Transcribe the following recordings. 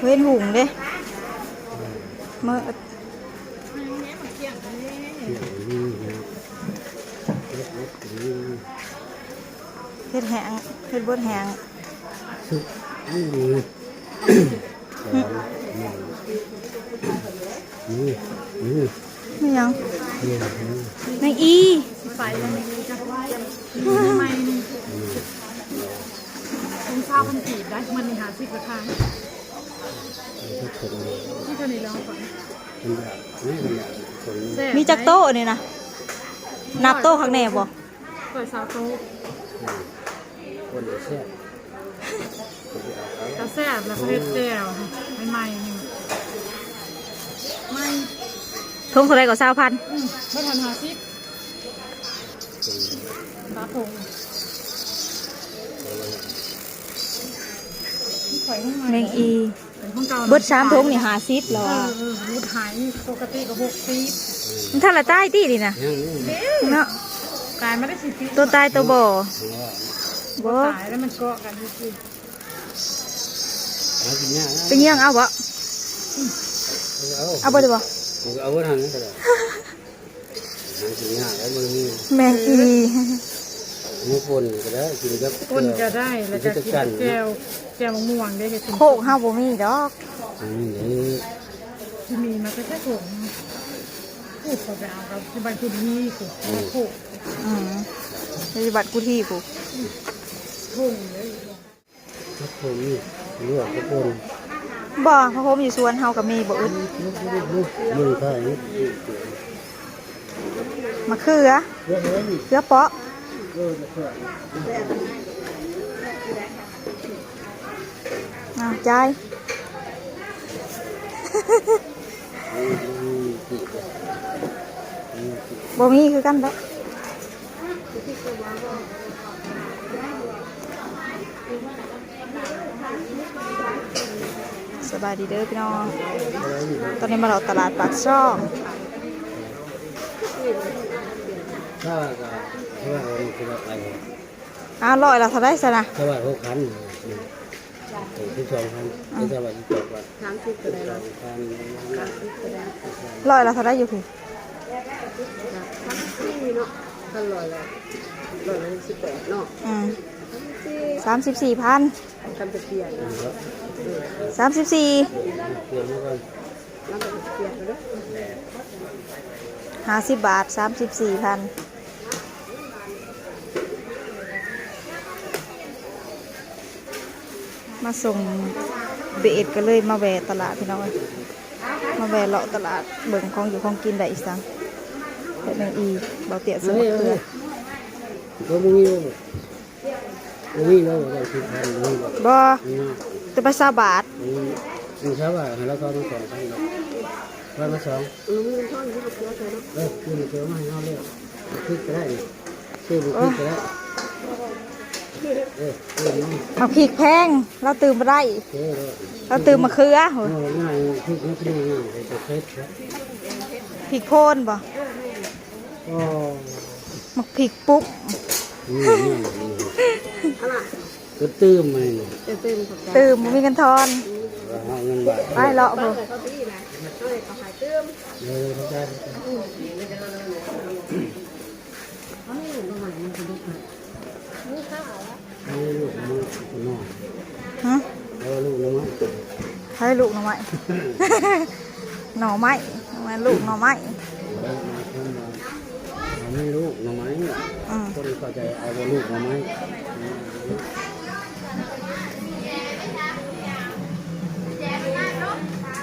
ເຫັນຫຸງເດ້ ມື້ ເຮັດແຫ້ງ ເຮັດບົດແຫ້ງ ສຸກ ອືມ ອືມ ອືມ ແມ່ນຫຍັງ? ອືມ ແມງອີ່ ໄປແລ້ວ ນີ້ຈັກ ໃໝ່ນີ້ ອືມ ຄົງຊາວພັນກີບໄດ໋ ມັນນີ້ຫ້າສິບກະຂາຍ ນີ້ເທົ່ານີ້ແລ້ວ ແຊບ ມີຈັກໂຕນີ້ນະ? ນັບໂຕຂ້າງແນ່ບໍ່? ຮ້ອຍຊາວໂຕ ອືມ ຄົນແຊບ ກະແຊບ ແລ້ວເຮັດແຈ່ວໃໝ່ໆ ນີ້ ໃໝ່ ຖົງເທົ່າໃດກໍ ຊາວພັນ? ອືມ ບໍ່ທັນຫ້າສິບ ຕາຖົງ ແມງອີ່ ເບິດສາມຖົງນີ້ຫ້າສິບແລ້ວ ເອີ ເອີ ຫຼຸດໃຫ້ ປົກກະຕິກໍຫົກສິບ ມັນທັນລະຕາຍຕິນີ້ນະ ເນາະ ຕາຍມາໄດ້ສີ່ປີ ໂຕຕາຍໂຕບໍ່ ບໍ່ຕາຍແລ້ວ ມັນເກາະກັນຊື່ໆ ໄປຍ່າງເອົາບໍ່? ເອົາ ເອົາບໍ່ໄດ້ບໍ່? ເອົາບໍ່ທັນກໍໄດ້ ຫາກິນຍາກແລ້ວມື້ນີ້ ແມງອີ່ ມື້ຝົນກໍໄດ້ ກິນກັບ ຝົນກໍໄດ້ ແລ້ວກໍກິນກັບແຈ່ວ ແຈ່ວໝາກມ່ວງເດ້ ເຮັດ ໂຄກເຮົາບໍ່ມີດອກ ອືມ ຊິມີມາແຕ່ໃສໂຄກ ໂຄກກໍໄປເອົາກັບຢູ່ບ້ານກຸດຮີພຸ້ນ ອືມ ໂຄກ ອືມ ຢູ່ບ້ານກຸດຮີພຸ້ນ ໂຄກເດ້. ຜັກໂຂມນີ້ ຫຼືວ່າຜັກໂຂມ? ບໍ່ ຜັກໂຂມຢູ່ສວນເຮົາກໍມີ ບໍ່ອຶດ ເບິ່ງຂາຍ ມະເຂືອ ເຂືອເປາະ ເອີ ມະເຂືອ ອ້າວ ຈ່າຍ ບໍ່ມີຄືກັນເດ້. ສະບາຍດີເດີພີ່ນ້ອງ ຕອນນີ້ມາເລາະຕະຫຼາດປາກຊ່ອງ ອ້າວ ຮ້ອຍລະເທົ່າໃດຊັ້ນນະ? ຮ້ອຍຫົກພັນ ເອີ ສິບສອງພັນ ອືມ ເອີ ຮ້ອຍລະເທົ່າໃດຢູ່ພີ້? ສາມສິບສີ່ເນາະ ຄັນຮ້ອຍລະ ຮ້ອຍລະຫົກສິບແປດເນາະ ອືມ ສາມສິບສີ່ ສາມສິບສີ່ພັນ ຄັນຈະປ່ຽນ ສາມສິບສີ່ ປ່ຽນມາກ່ອນ ຫ້າສິບບາດ ສາມສິບສີ່ພັນ. ມາສົ່ງເບເອັດກໍເລີຍມາແວ່ຕະຫຼາດພີ່ນ້ອງເອີຍ ມາແວ່ເລາະຕະຫຼາດເບິ່ງຂອງຢູ່ຂອງກິນໄດ້ອີ່ສັງ ແບບແມງອີ່ ເບົາເຕ້ຍ ເອົາ ເອົາ ເອົາ ບໍ່ມີບໍ່? ບໍ່ມີບໍ່? ບໍ່ໄດ້ສິບພັນ ບໍ່ມີບໍ່? ບໍ່ ອືມ ແຕ່ໄປຊາວບາດ ອືມ ຊາວບາດໃຫ້ລາວທອນມາສອງພັນເນາະ ທອນມາສອງ ອືມ ທອນຢູ່ໃຫ້ຜົວໃສ່ເນາະ ເອີ ຊື້ໝາກເຂືອມາໃຫ້ເຮົາເລີຍ ພລິກກໍໄດ້ ຊື້ໝາກພລິກກໍໄດ້ ເອີ ຊື້ໝາກ ໝາກພິກແພງ ລາວຕື່ມບໍ່ໄດ້ ໂອເຄເລີຍ ລາວຕື່ມໝາກເຂືອ ເອີ ງ່າຍ ໝາກພິກມັນກໍງ່າຍ ເຮັດເຜັດ ພິກໂພນບໍ່? ອໍ ໝາກພິກປຸກ ອືມ ງ່າຍ ກໍຕື່ມໃໝ່ ຈະຕື່ມ ຂອບໃຈ ຕື່ມ ບໍ່ມີເງິນທອນ ເອົາເງິນບາດ ໄປເລາະພຸ້ນ ເອີ ຂອບໃຈ ຂອບໃຈ ເອົາລູກໜໍ່ໄມ້ ຮະ? ເອົາລູກໜໍ່ໄມ້ ໃຜລູກໜໍ່ໄມ້? ໜໍ່ໄມ້ ແມ່ນລູກໜໍ່ໄມ້ ເອົາລູກໜໍ່ໄມ້ ອືມ ຄົນເຂົ້າໃຈເອົາບໍ່ລູກໜໍ່ໄມ້ ອ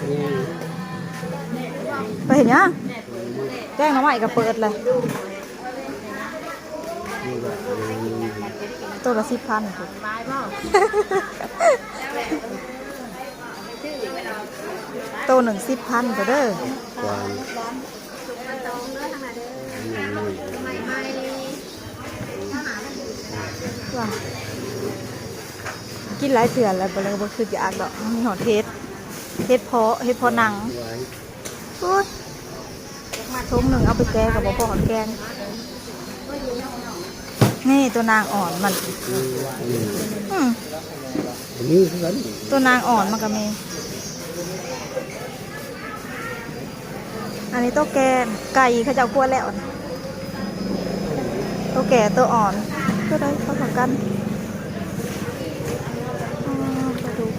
ືມ ໄປເຮັດຫຍັງ? ແກງໜໍ່ໄມ້ກໍເປີດເລີຍ ໂຕລະສິບພັນ ໂຕໜຶ່ງສິບພັນພຸ້ນເດີ ກິນຫຼາຍເທື່ອແລ້ວ ບໍ່ ແລ້ວບໍ່ຄຶດຢາກດອກ ມັນມີຮອດເຫັດ ເຫັດເຜາະ ເຫັດເຜາະໜັງ ໂອ້ຍ ຖົງໜຶ່ງເອົາໄປແກງກໍບໍ່ພໍຫອມແກງ ນີ້ຕົວນາງອ່ອນມັນ ອືມ ອືມ ມີຄືກັນ ຕົວນາງອ່ອນມັນກໍມີ ອັນນີ້ໂຕແກ່ ໄກ່ເຂົາເຈົ້າກວດແລ້ວ ໂຕແກ່ໂຕອ່ອນ ໂຕໃດເຂົາເຂົ້າກັນ ອໍ ປາດຸກ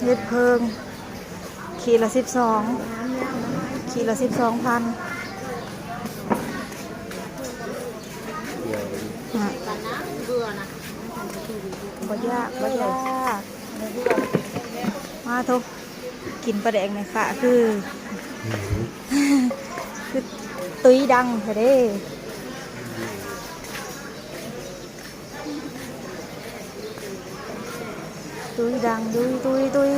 ເຫັດເຜິ້ງ ຂີດລະສິບສອງ ຂີດລະສິບສອງພັນ ອືມ ບໍ່ຍາກ ບໍ່ຍາກ ມາໂທ ກິນປາແດກແມ່ຄ້າຄື ອືມ ຄືຕຸ້ຍດັງແທ້ເດ້. ຕຸ້ຍດັງ ຕຸ້ຍ ຕຸ້ຍ ຕຸ້ຍ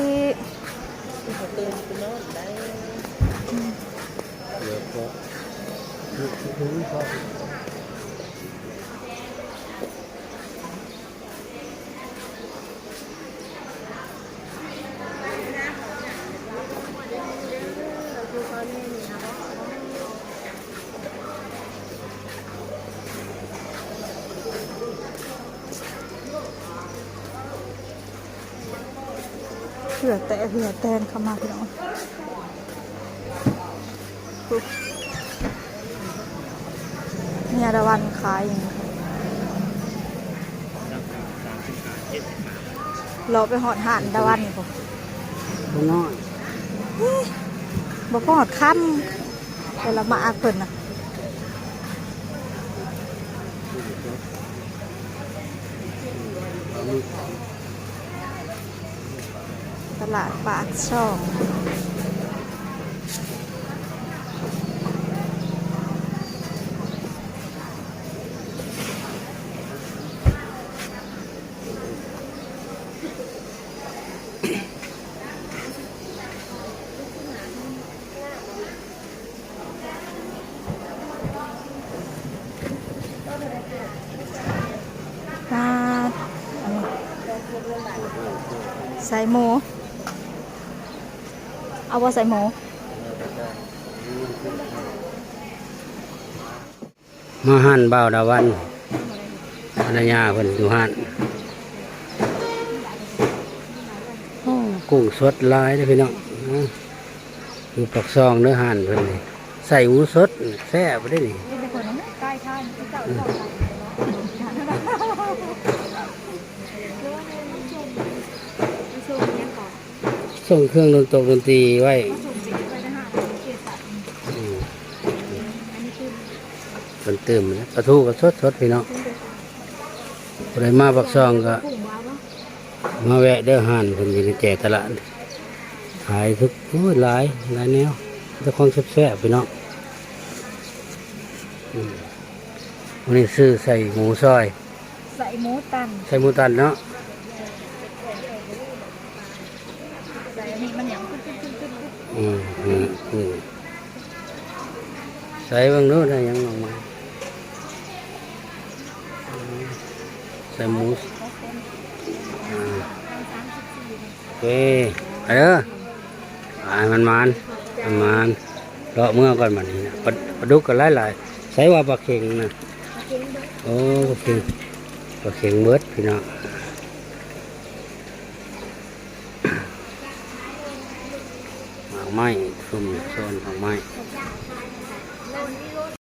ເຫື່ອແຕກເຫື່ອແຕນເຂົ້າມາ ພີ່ນ້ອງ. ເມຍດາວັນຂາຍຫຍັງ ເລາະໄປຮອດຮ້ານດາວັນພຸ້ນ ບໍ່ນ້ອຍ ເຮີ້ຍ ບໍ່ຮອດຄຳ ແຕ່ລະໝາກເພິ່ນນະ. ຕະຫຼາດປາກຊ່ອງ ປາດ ອັນນີ້ ໃສ່ໝູ ເອົາບໍ່ໃສ່ໝູ? ມາຮ້ານບ່າວດາວັນ ພັນລະຍາເພິ່ນຢູ່ຮ້ານ ໂອ້ ກຸ້ງສົດຫຼາຍເດ້ພີ່ນ້ອງ. ຢູ່ປາກຊ່ອງເດີ ຮ້ານເພິ່ນນີ້ ໃສ່ໝູສົດ ແຊບເດ້ນີ້. ສົ່ງເຄື່ອງດົນຕົກດົນຕີໄວ້ ອືມ ເພິ່ນຕື່ມນະ ປາທູກໍສົດໆ ພີ່ນ້ອງ. ຜູ້ໃດມາປາກຊ່ອງກໍມາແວະເດີ ຮ້ານເພິ່ນຢູ່ໃນແຈຕະຫຼາດ ຂາຍທຸກ ໂອ້ຍ ຫຼາຍ ຫຼາຍແນວ ແຕ່ຂອງແຊບໆ ພີ່ນ້ອງ. ອືມ ມື້ນີ້ຊື້ໃສ່ໝູຊອຍ ໃສ່ໝູຕັນ ໃສ່ໝູຕັນເນາະ. ໃສ່ອັນນີ້ມັນຫຍັງ ອືມ ອືມ ອືມ ໃສ່ເບິ່ງດູ ໄດ້ຫຍັງນ້ອງມາ ໃສ່ໝູ ອືມ ໂອເຄ ໄປເດີ. ປາ ມັນມານ ມັນມານ ເລາະເມືອກ່ອນບັດນີ້ນະ. ປາ ປາດຸກກໍຫຼາຍໆ. ໃສວ່າປາເຂັງນະ? ໂອ້ ປາເຂັງ ປາເຂັງເບິດ ພີ່ນ້ອງ. ໝາກໄມ້ ຊຸມໂຊນໝາກໄມ້.